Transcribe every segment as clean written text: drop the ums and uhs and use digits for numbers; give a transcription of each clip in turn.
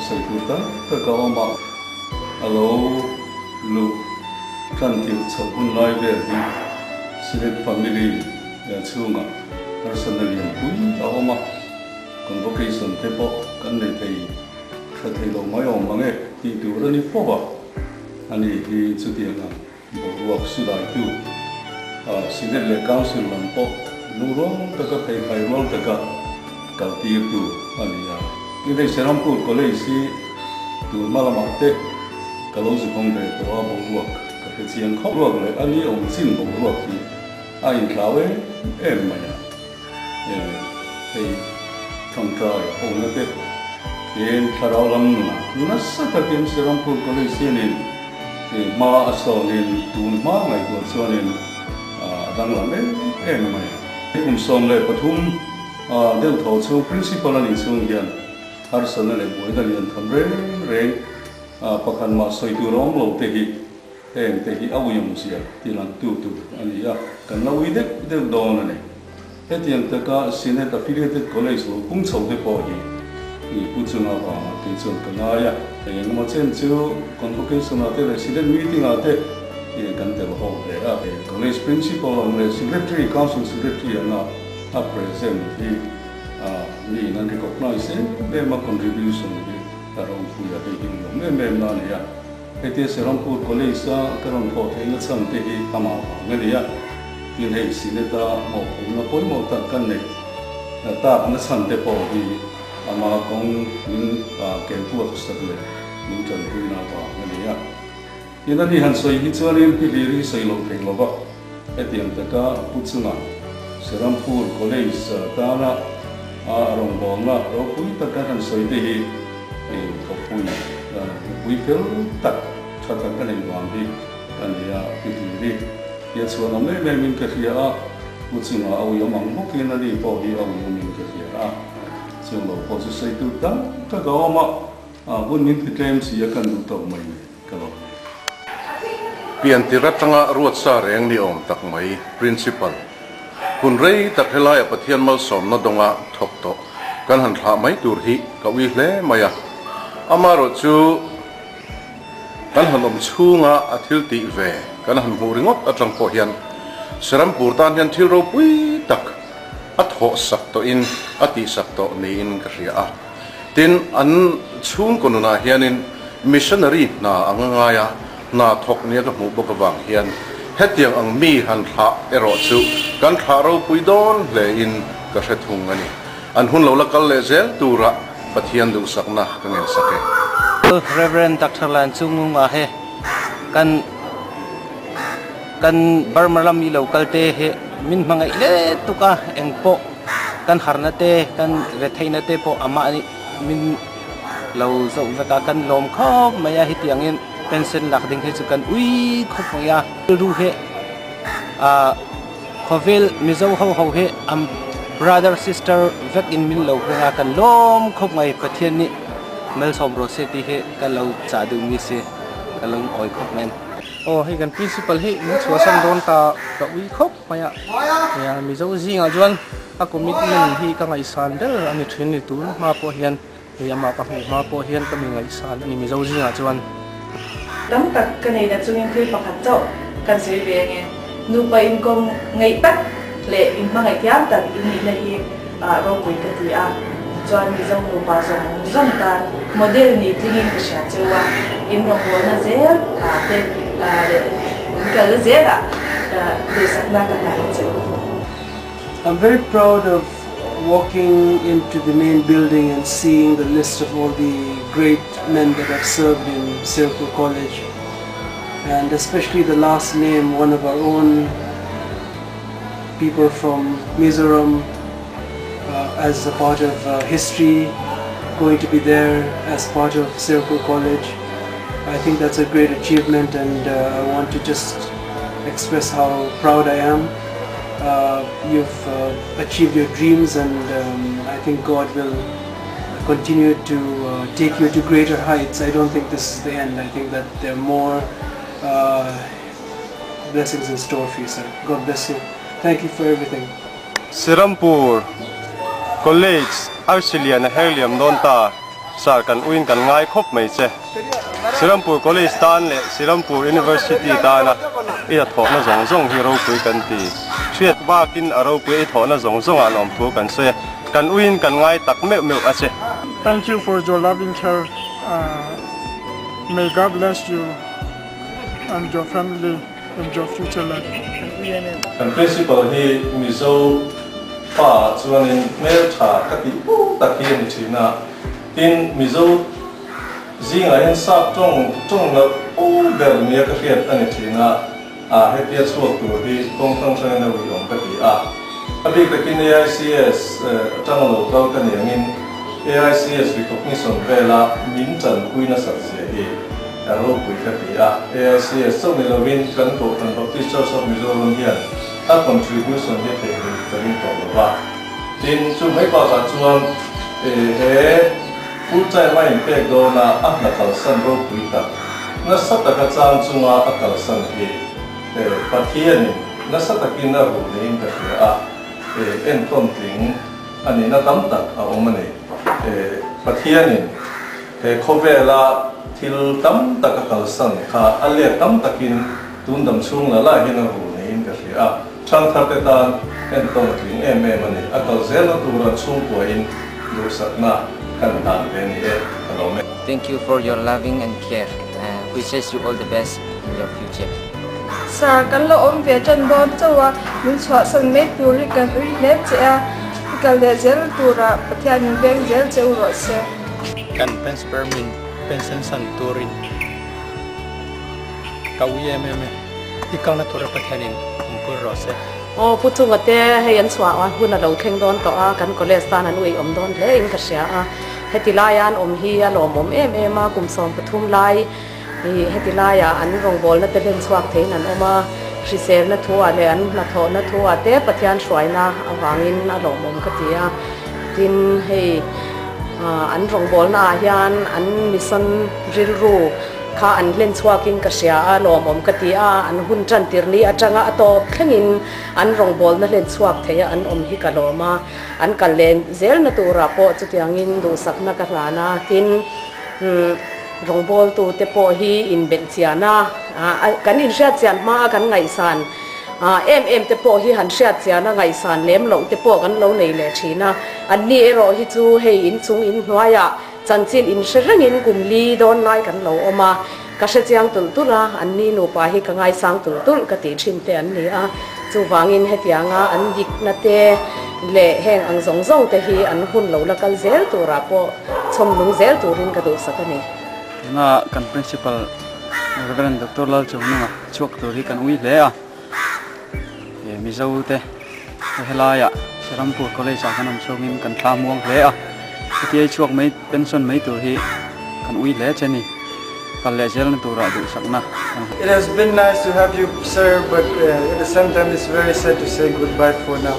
Sawi tur tam tak a awm a, a lo luh tan tirh chhoh hun lai vel hi Senate family chhungah harsatna lianpui a awm a, convocation te pawh kan nei thei tha thei lo mai awm ang e tih tur a ni fo a, ani hi chutiang ang boruak sudaitu Senate leh Council lam pawh lungrual taka pheikhai rual taka kaltirtu a ni a. Tin hei Serampur College hi tun hma lamah te ka lo zukawm ve tawh a, boruak ka hre chiang khawp. Ruak leh a ni awm chin boruak hi a inthlau em em mai a. Hei tawngtai hona te tin thlarau lam nunah nasa takin Serampur College hianin hma a sawnin tun hma ngaihtuah chuanin a danglam em em mai a. Kum 13 deuh tho chhung Principal a nih chhung hian harsatna leh buaina lian tham reng reng pakhat mah sawi tur a awm lo te hi Heng te hi a uiawmzia ti lang tu tur a ni a, kan la ui deuh deuh dawn a ni. Hetiang taka Senate Affiliated College lo pung chho te pawh hi i pu chunga vangah kei chuan ka ngai a. Eng emaw chen chu Convocation ah te leh Senate meeting ah te kan tel ho hle a. College Principal ang leh Secretary, Council Secretary anga a present hi mi in an recognize em em a, contribution hi a ropui a, hei hi uiawm em em na a ni a. Hetia Serampur College a ka rawn thawh theihna chhan te hi amah vang a ni a, tin hei Senate a mawhphurhna pawimawh tak kan neih takna chhan te pawh hi ama kawng min kenkuak sak leh min tanpuina vang a ni a. Tin ani han sawi hi chuanin hi hlir hi sawi loh theih lova, hetiang taka pu chunga Serampur College tana a rawngbawlna ropui tak kan han sawi te hi Thawkpui nupui fel tak tha tak ka neih vang hi a ni a, pi Hliri hi a chhuan awm em em in ka hria a, pu chungah a uiawm ang bawkin ani pawh hi a uiawm in ka hria a, chung lo pawh chu sawi tur tam tak a awm a, hun min ti tlem si a kan duh tawk mai ni ka lo ni. Pian tir atanga ruatsa reng ni awm tak mai Principal hun rei tak helaia Pathian malsawmna dawnga thawk tawh kan han thlah mai tur hi ka ui hle mai a, amaherawh chu kan han awm chhunga a thil tih ve kan han hmuh ringawt atang pawh hian Serampur tan hian thil ropui tak a thawh sak tawhin a tihsak tawh niin ka hria a. Tin, an chhungkaw nunah hianin missionary hna anga ngaia hna thawk nia ka hmuh bawk avang hian hetiang ang mi han thlah erawh chu kan thlah ropui dawn hlein ka hre thung a ni. An hun lo la kal leh zel tura Pathian duhsakna ka ngensak e. Rev. Doctor Lan Chung Ngung ah he kan kan Burma ram i lo kal te hi min hmangaih le tuk a, eng pawh kan harna te kan retheihna te pawh amah nih min lo zoh vek a, kan lawm khawp mai a, hetiangin pension lak ding hi chu kan ui khawp mai a, rilru hi ah khawvel Mizo ho ho hi an brother sister vek in min lo hring a, kan lawm khawp mai, Pathian nih malsawm rawh se tih hi ka lo chah duh mi si, ka lung awi khawp mai. Aw hei kan principal hi min chhuahsan dawn ta ka ui khawp mai a, Mizo zingah chuan a commitment hi ka ngaihsan ber a ni thin ni tun hma pawh hian hei amah ka hmuh hma pawh hian ka mi ngaihsan a ni Mizo zingah chuan. Tam tak ka nei na chungin thil pakhat chauh kan sawi ve ange. Nupa inkawm ngaih tak leh inhmangaih thiam tak in nihna hi ropui ka ti a, chuan Mizo nupa zawng zawng tan model nih tlingin ka hria cheu a, in rawngbawlna zel ah te leh in kalna zelah duhsakna ka hlan a cheu. I'm very proud of walking into the main building and seeing the list of all the great men that have served in Serampore College, and especially the last name, one of our own people from Mizoram, as a part of history, going to be there as part of Serampore College. I think that's a great achievement, and I want to just express how proud I am. You've achieved your dreams, and I think God will continue to take you to greater heights. I don't think this is the end. I think that there are more blessings in store for you, sir. God bless you. Thank you for everything. Serampore College Arsi Lian a her liam dawn ta. Sir, kan uiin kan ngai khawp mai che. Sirampur College tan leh Sirampur University tana i hnathawhna zawng zawng hi ropui kan ti. Hriat bakin a ropui i thawhna zawng zawngah lawmthu kan sawi a, kan uiin kan ngai tak meuh meuh a che. Thank you for your loving care. May God bless you and your family in your future life. Kan Principal hi Mizo pa ah chuanin hmeltha ka tih pu tak hi a ni thin a, tin Mizo zingah hian sap tawng tawng loh pu ber nia ka hriat a ni thin a, ah hetia chhuak tur hi kawng hrang hrangin a uiawm ka ti a. A bik takin AICS atanga lo kal ka ni angin AICS recognition vela min tanpui nasat zia hi A ropui ka ti a, AICS chauh ni lovin kan Kohhran Baptist Church of Mizoram hian a contribution hi a theihnghilh ka ring tawh lo va. Tin, chu mai bakah chuan he full time a inpek dawna a hna kalsan ropui tak, nasa taka chang chunga a kalsan hi Pathianin nasa takin a ruh niin ka hria a, entawn tling a nihna tam tak a awm a ni. Pathianin He khawvela thil tam tak a kalsan kha a let tam takin tun dam chhung la lai hian a ru niin ka hria a, ṭhangtharte tan entawn a tling em em a ni. A kal zelna tura chhungkuain duhsakna kan dan ve a ni e, ka lawm e. Thank you for your loving and care. Wishes you all the best in your future. Sir, kan lo awm ve ṭan dawn chauh a, min chhuahsan mai tur hi kan ui hle che a, i kal leh zel turah Pathian in veng zel che u rawh se. Kan Principal min pension san turin ka ui em em e, i kalna tura Pathianin awmpui rawh se. Aw Pu Chunga te hei an chhuah a hun a lo thleng dawn tawh a, kan college tan an uih awm dawn hle in ka hria a, heti laia an awm hi a lawmawm em em a, kum 13 lai ih heti laia an rawngbawlna te hlen chhuak theiin an awm a, hriselna thu ah leh an hnathawhna thu ah te Pathian hruaina avangin a lawmawm ka ti a, tin hei. An rawngbawlna ah hian an mission rilru kha an hlen chhuakin ka hria a, lawmawm ka ti a, an hun tan tir ni atanga a tawp thlengin an rawngbawlna hlen chhuak thei a an awm hi ka lawm a, an kal leh zelna turah pawh chutiangin duhsakna ka hlan a, tin rawngbawltute pawh hi inbelh chian a, kan inhriat chian hma a kan ngaihsan. Em em te pawh hi han hriat chian a ngaihsan lem loh te pawh kan lo nei leh thin a, an ni erawh hi chu hei inchung inhnuaiah chanchin inhre rengin kum li dawn lai kan lo awm a, ka hre chiang tulh tulh a, an ni nupa hi ka ngaisang tulh tulh ka tih thin te an ni a, chuvangin hetianga an dikna te leh heng ang zawng zawng te hi an hun lo la kal zel turah pawh chhawm nung zel turin ka duhsak a ni. Tuna kan Principal Rev. Doctor Lalchungnunga chhuak tur hi kan ui hle a, he Mizo te helaiah Serampur College ah kan awm chhungin kan thla muang hle a, hetia i chhuak mai pension mai tur hi kan ui hle che ni, kal leh zelna turah duhsakna kan It has been nice to have you sir but at the same time it's very sad to say goodbye for now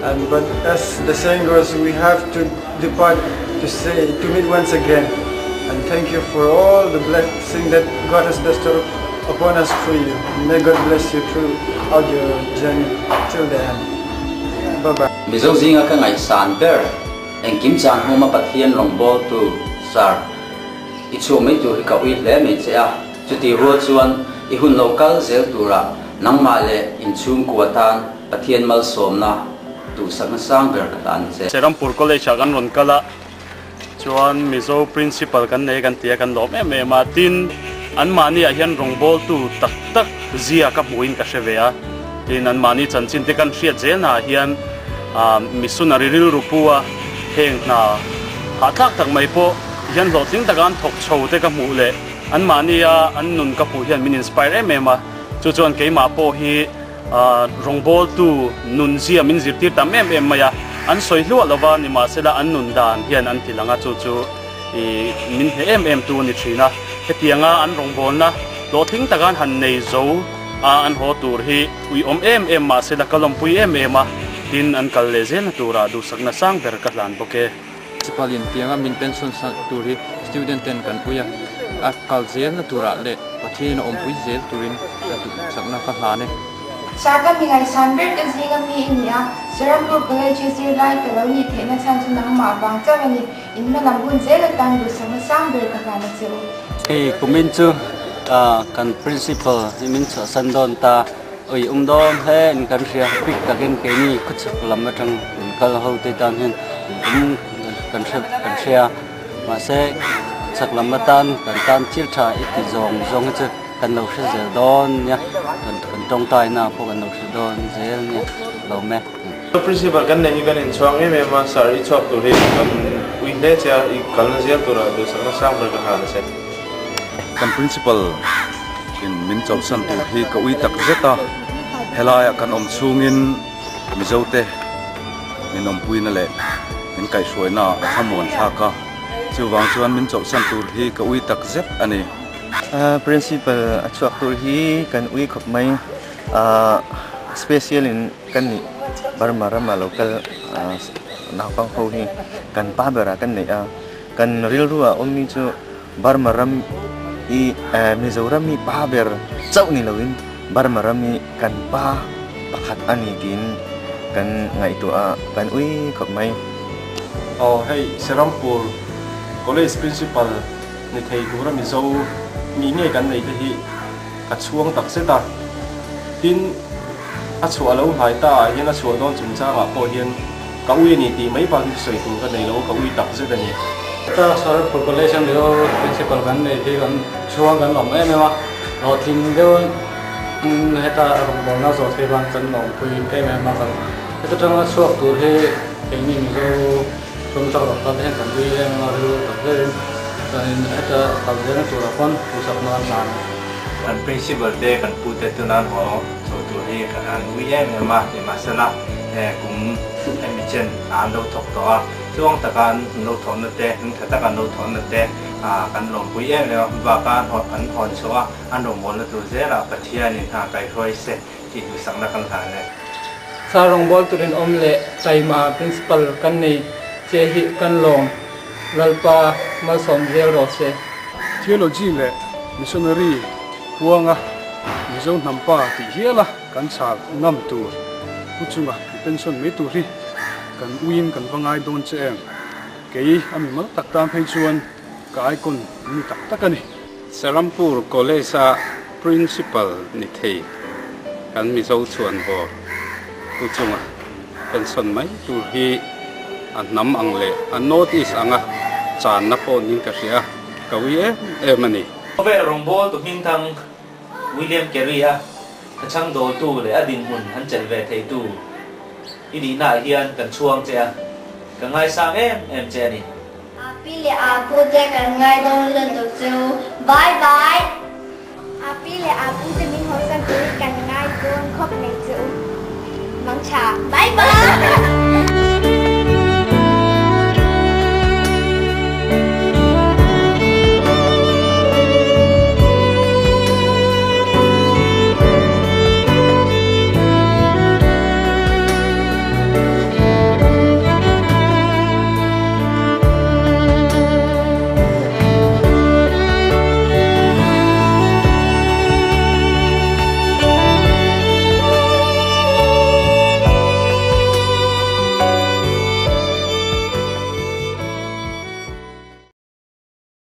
and but as the saying goes we have to depart to say to meet once again and thank you for all the blessing that God has bestowed upon us through you. May God bless you throughout your journey till the end. Bye bye. Mizo zinga ka ngaihsan ber, engkim chan hmuma Pathian rawngbawltu Sir, i chhuak mai tur hi ka ui hle mai che a, chuti rual chuan i hun lo kal zel turah nangmah leh inchhungkua tan Pathian malsawmna duhsakna sang ber ka hlan che. Serampur College ah kan rawn kal a, chuan Mizo Principal kan nei kan ti a, kan lawm em em a, tin anmahni ah hian rawngbawltu tak tak zia ka hmuhin ka hre ve a, tin anmahni chanchin te kan hriat zelna ah hian missionary rilru pu a heng hna hahthlak tak mai pawh hian hlawhtling taka an thawk chho te ka hmuh leh anmahni a an nun ka hmuh hian min inspire em em a, chu chuan keimah pawh hi Rawngbawltu nunzia min zirtir tam em em mai a, an sawi hluah lova, nimahsela an nun dan hian an ti lang a, chu chu min hneh em em tu a ni thin a. Hetianga an rawngbawlna hlawhtling taka an han nei zo a, an haw tur hi uiawm em em mahsela ka lawmpui em em a, tin an kal leh zelna turah duhsakna sang ber ka hlan bawk e. Principal in tianga min pension sak tur hi student ten kan pui a, a kal zelna turah leh Pathianin a awmpui zel turin ka duhsakna ka hlan e. Sir ka mi ngaihsan ber te zinga mi i ni a, Serampur College i zirlai ka lo nih theihna chhan chu nangmah vang chauh a ni. In hmalam hun zel atan duhsakna sang ber ka hlan a che u. Hei kumin chu kan Principal hi min chhuahsan dawn ta, ui um dawn hle in kan hria, bik takin keini khawchhak lam atang in kal ho te tan hian um kan hre kan hria, mahse khawchhak lam atan kan tan thil tha i ti zawng zawng hi chu kan lo hre zel dawn nia, kan kan tawngtaina pawh kan lo hre dawn zel nia, lawm e. Principal kan nei hi kan inchhuang em em a, Sir i chhuak tur hi kan ui hle che a, i kalna zel turah duhsakna sang ber ka hlan a che. Kan Principal in min chauhsan tur hi ka ui tak zet a, helaiah kan awm chhungin Mizote min awmpuina leh min kaihhruaina a thlamuan thlak a, chuvang chuan min chauhsan tur hi ka ui tak zet a ni. Principal a chhuak tur hi kan ui khawp mai, special in Kan nih Burma rama lo kal naupang ho hi kan pa berah kan neih a, kan rilru ah awm mi chu Burma ram i Mizoram mi pa ber chauh ni loin Burma ram i kan pa pakhat a ni tiin kan ngaihtuah a, kan ui khawp mai. Aw hei Serampur College Principal ni thei tura Mizo mi ngei kan nei te hi ka chhuang tak zet a, tin a chhuah lo hlai ta ah hian a chhuah dawn chungchangah pawh hian ka ui a ni tih mai bak hi chu sawi tur ka nei lo, ka ui tak zet a ni. Heta Sarampur College a Mizo Principal kan nei hi kan chhuang kan lawm em em a, hlawhtling deuh in heta rawngbawlna zawh theih vang kan lawmpui em em a, kan heta tanga chhuak tur hi keini Mizo tum tak rawh kal te hian kan ui em em a, rilru tak zet in heta kal zelna turah pawn duhsakna kan hlan a. Kan Principal te kan pu te tunan haw chho tur hi kan han ui em em a, nimahsela kum hemi chen an lo thawk tawh a, chuang taka an lo thawhna te, hmingtha taka an lo thawhna te kan lawmpui em em a, baka an hawn chhuah a, an rawngbawlna tur zelah Pathianin a kaihruai se tih duhsakna kan hlan e. Sir rawngbâwl turin awm leh taima Principal kan nei che hi kan lawm Lalpa malsawm zel rawh se. Theology leh Missionary huanga Mizo hnam pa tih hiala kan chhal ngam tur pu chunga i pension mai tur hi kan uiin kan va ngai dawn che em? Kei a mimal tak tan phei chuan ka icon ni tak tak a ni. Serampur College-a Principal ni thei kan Mizo chhuanvawr pu chunga pension mai tur hi a hnam ang leh a North East anga channa pawh niin ka hria a, ka ui em em a ni. Khawvel rawngbâwl tu hmingthang William Carey-a ka chhang dawltu leh a dinhmun han chelh ve theitu i nihnaah hian kan chhuang che a, ka ngaisang em em che a ni. Api leh Apu te kan ngai dawn lutuk chu bye bye. Api leh Apu te min hawsan turin kan ngai dawn khawp mai che u. Mang tha. Bye bye.